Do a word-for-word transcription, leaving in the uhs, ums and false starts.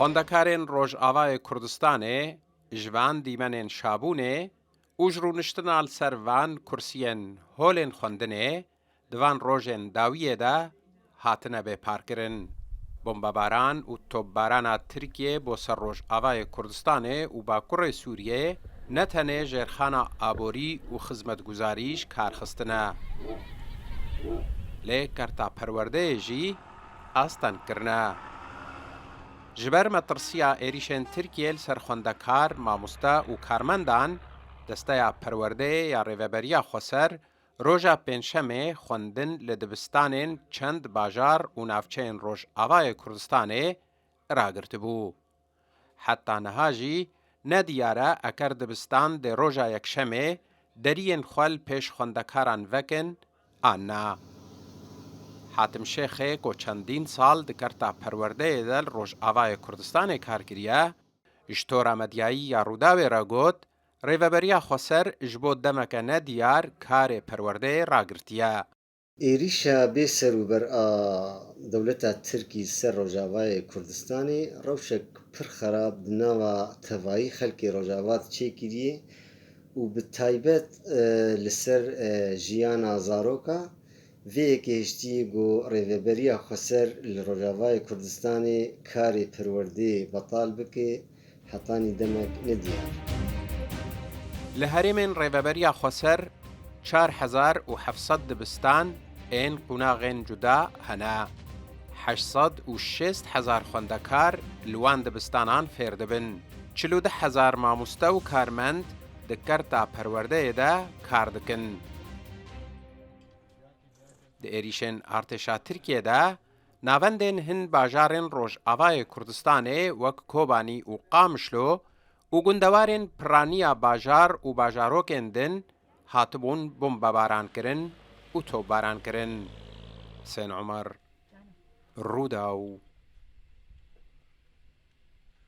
Xwendekarên Rojavayê Kurdistanê ji van dîmenên şabûnê û ji rûniştina li ser van kursiyên holên xwendinê di van rojên dawiyê de hatine bêparkirin. Bombebaran û topbarana Tirkiyê bo ser Rojavayê Kurdistanê û Bakurê Sûriyê ne tenê jêrxana aborî û xizmetguzarî ji kar xistine, lê kerta perwerdeyê jî asteng kirine. Ji ber metirsiya êrîşên Tirkiyê li ser xwendekar, mamoste û karmendan, Desteya Perwerdeyê ya Rêveberiya Xweser roja Pêncşemê xwendin li dibistanên çend bajar û navçeyên Rojavayê Kurdistanê ragirtibû. Heta niha jî nediyar e eker dibistan dê roja Yekşemê deriyên xwe li pêş xwendekaran vekin an na. Hatim Şêxê ku çendîn sal di kerta perwerdeyê de li Rojavayê Kurdistanê kar kiriye, ji tora medyayî ya Rûdawê re got, Rêveberiya Xweser ji bo demeke nediyar karê perwerdeyê ragirtiye. Êrîşa bê serûber a dewleta Tirkî ser Rojavayê Kurdistanê rewşek pir xerab di nava tevayî xelkê Rojava de çêkiriye û bi taybet, e, li ser, e, jiyana zaroka. Vê yekê hiştî ku Rêveberiya Xweser li Rojavayê Kurdistanê karê perwerdeyê betal bike, hetanî demek nediyar. Li herêmên Rêveberiya Xweser çar hezar û heft sed dibistan ên qunaxên cuda hene. Heşt sed û şêst hezar xwendekar li wan dibistanan fêr dibin. Çil û du hezar mamoste û karmend di kerta perwerdeyê de kar dikin. Di êrîşên artêşa Tirkiyê de navendên hin bajarên Rojavayê Kurdistanê wek Kobanî û Qamişlo û gundewarên piraniya bajar û bajarokên din hatibûn bombebaran kirin û topbaran kirin. Husên Omer, Rûdaw.